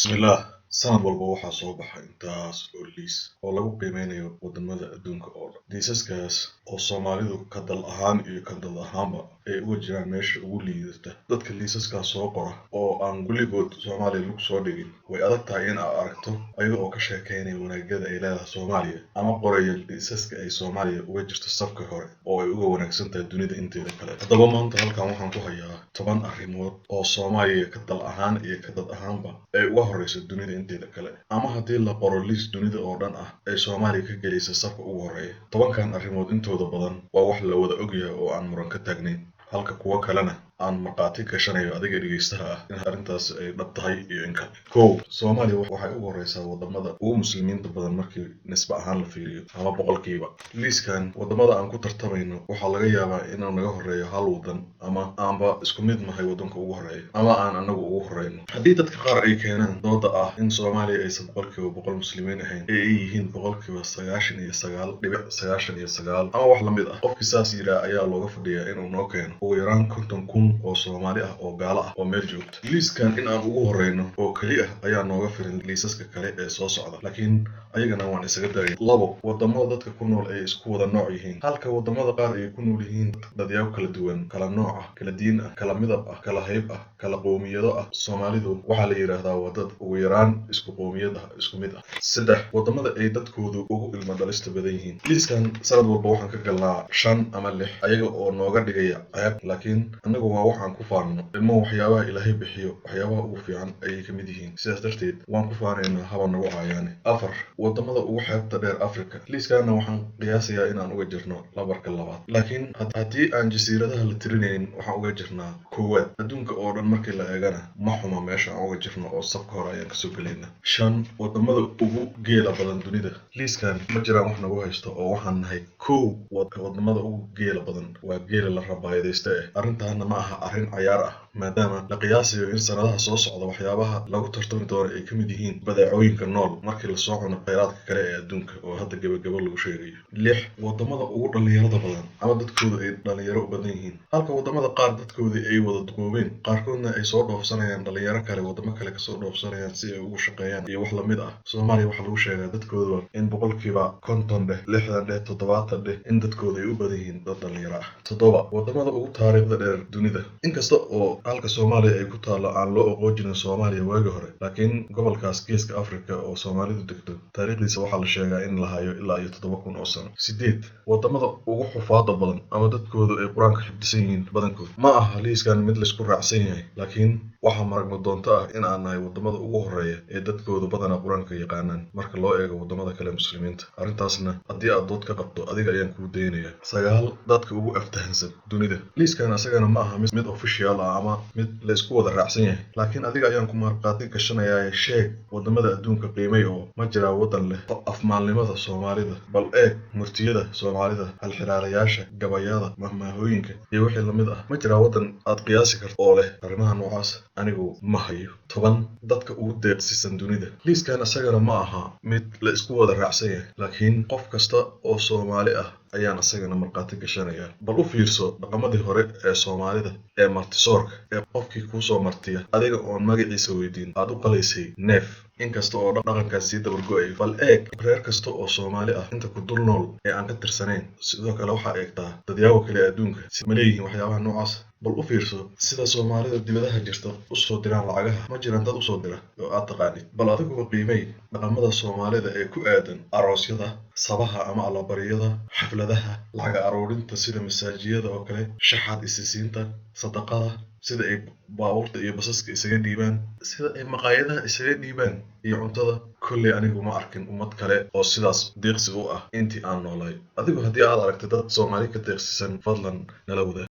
Bismillaah. Sanad walba waxaa soo baxa intaas oo liis oo lagu qiimeynayo wadamada adduunka oo dhan. Liisaskaas oo Soomaalidu ka dal ahaan iyo ka dad ahaanba ay uga jiraan meesha ugu liidata. Dadka liisaskaas soo qora oo aan weligood Soomaaliya lagu soo dhigin, way adag tahay in aad aragto ayaga oo ka sheekeynaya wanaagyada ay leedahay Soomaaliya ama qoraya liisaska ay Soomaaliya uga jirto safka hore oo ay uga wanaagsan tahay dunida inteeda kale. Haddaba maanta halkan waxaan ku hayaa 10 arrimood oo Soomaaliya ka dal ahaan iyo ka dad ahaanba ay uga horeyso dunida inteeda kale, ama haddii la qoro liis dunida oo dhan ah ay Soomaaliya ka gelaysa safka ugu horeeya. 10-kan arrimood intooda badan waa wax la wada ogyahay oo aan muran ka taagnayn, halka kuwo kalena aan markhaati gashanayo adiga dhegeystaha ah in arrintaasi ay dhab tahay iyo in kale. 1, Soomaaliya waxay ugu horeysaa wadamada ugu muslimiinta badan markii nisbe ahaan la fiiriyo ama boqolkiiba. Liiskan wadamada aan ku tartamayno waxaa laga yaabaa inuu naga horeeyo hal wadan, ama aanba isku mid nahay wadanka ugu horeeya, ama aan anagu ugu horeyno. Haddii dadka qaar ay keenaan dooda ah in Soomaaliya aysan 100% muslimiin ahayn ee ay yihiin 99.99% ama wax lamid ah, qofkii saas yiraa ayaa looga fadhiyaa inuu noo keeno ugu yaraan 50,000 oo Soomaali ah oo gaalo ah oo meel joogta. Liiskan in aan ugu horeyno oo keli ah ayaa nooga filan liisaska kale ee soo socda, laakiin ayagana waan isaga daray. 2, wadamada dadka ku nool ay isku wada nooc yihiin, halka wadamada qaar ay ku nool yihiin dadyaabo kala duwan, kala nooc ah, kala diin ah, kala midab ah, kala hayb ah, kala qowmiyado ah. Soomaalidu waxaa la yiraahdaa waa dad ugu yaraan isku qowmiyad ah, isku mid ah. 3, wadamada ay dadkoodu ugu ilmo dhalista badan yihiin. Liiskan sanad walba waxaan ka galnaa 5 ama 6, ayaga oo nooga dhigaya ceeb, laakiin annagu waa waxaan ku faanno. Ilmo waxyaabaha Ilaahay bixiyo waxyaabaha ugu fiican ayay ka mid yihiin, sidaas darteed waan ku faanaynaa, haba nagu caayaane. 4, wadamada ugu xeebta dheer Afrika. Liiskaana waxaan qiyaasayaa inaan uga jirno lambarka labaad, laakiin haddii aan jasiiradaha la tirinaynin waxaan uga jirnaa koowaad. Adduunka oo dhan markii la eegana ma xuma meesha aan uga jirno oo safka hore ayaan kasoo gelaynaa. 5, wadamada ugu geela badan dunida. Liiskan ma jiraan wax nagu haysto oo waxaan nahay 1 wadamada ugu geela badan, waa geela la rabaayadaysta eh. Arrintaana ma aha arrin cayaar ah, maadaama la qiyaasayo in sanadaha soo socda waxyaabaha lagu tartami doono ay ka mid yihiin badeecooyinka nool markii lasoo cuno kheyraadka kale ee adduunka oo hadda gebagabo lagu sheegayo. 6, wadamada ugu dhalinyarada badan ama dadkoodu ay dhalinyaro u badan yihiin, halka wadamada qaar dadkoodii ay wada duqoobeen, qaarkoodna ay soo dhoofsanayaan dhalinyaro kale, wadamo kale kasoo dhoofsanayaan si ay ugu shaqeeyaan iyo wax lamid ah. Soomaaliya waxaa lagu sheegaa dadkooda in 50% dheh, 60 dheh, 70 dheh, in dadkooda ay u badan yihiin dad dhalinyaro ah. 7, wadamada ugu taariikhda dheer dunida. Inkasta oo halka Soomaaliya ay ku taalo aan loo oqoon jirin Soomaaliya waagii hore, laakiin gobolkaas Geeska Afrika oo Soomaalidu degto taariikhdiisa waxaa la sheegaa in la hayo ilaa iyo 7000 oo sano. 8, wadamada ugu xufaada badan ama dadkoodu ay Qur-aanka xifdisan yihiin badankood. Ma aha liiskan mid laisku raacsan yahay, laakiin waxaa maragma doonto ah in aan nahay wadamada ugu horeeya ee dadkoodu badanaa Qur-aanka yaqaanaan marka loo eego wadamada kale muslimiinta. Arrintaasna haddii aad dood ka qabto adiga ayaan kuu daynayaa. 9, dadka ugu aftahansan dunida. Liiskan isagana ma aha mid official ah ama mid la isku wada raacsan yahay, laakiin adiga ayaan ku markhaati gashanayaa. Sheeg wadamada adduunka qiimay oo ma jiraa wadan leh afmaalnimada Soomaalida? Bal eeg murtiyada Soomaalida, halxiraalayaasha, gabayada, mahmaahooyinka iyo wixii lamid ah. Ma jiraa wadan aad qiyaasi karto oo leh arrimaha noocaas? Anigu ma hayo. 10, dadka ugu deeqsisan dunida. Liiskan isagana ma aha mid la isku wada raacsan yahay, laakiin qof kasta oo Soomaali ah ayaan isagana markhaati gashanayaa. Bal u fiirso dhaqamadii hore ee Soomaalida ee martisoorka, ee qofkii kuusoo martiya adiga oon magaciisa weydiin aad u qalaysay neef, inkasta oo dhaqankaas sii dabar go'ayo. Bal eeg reer kasta oo Soomaali ah inta ku dul nool ee aan ka tirsanayn. Sidoo kale waxaa eegtaa dadyaawo kale adduunka, ma leeyihiin waxyaabaha noocaas? Bal u fiirso sida Soomaalida dibadaha jirta usoo diraan lacagaha, ma jiraan dad usoo dira oo aad taqaanid? Bal adiguba qiimey dhaqamada Soomaalida ee ku aadan aroosyada, sabaha ama allabaryada, xafladaha, lacag aruurinta sida masaajiyada oo kale, shaxaad isisiinta, sadaqada, sida ay baabuurta iyo basaska isaga dhiibaan, sida ay maqaayadaha isaga dhiibaan iyo cuntada. Kolley anigu ma arkin ummad kale oo sidaas deeqsi u ah intii aan noolay. Adigu haddii aad aragtay dad Soomaali ka deeqsisan, fadlan nala wadaag.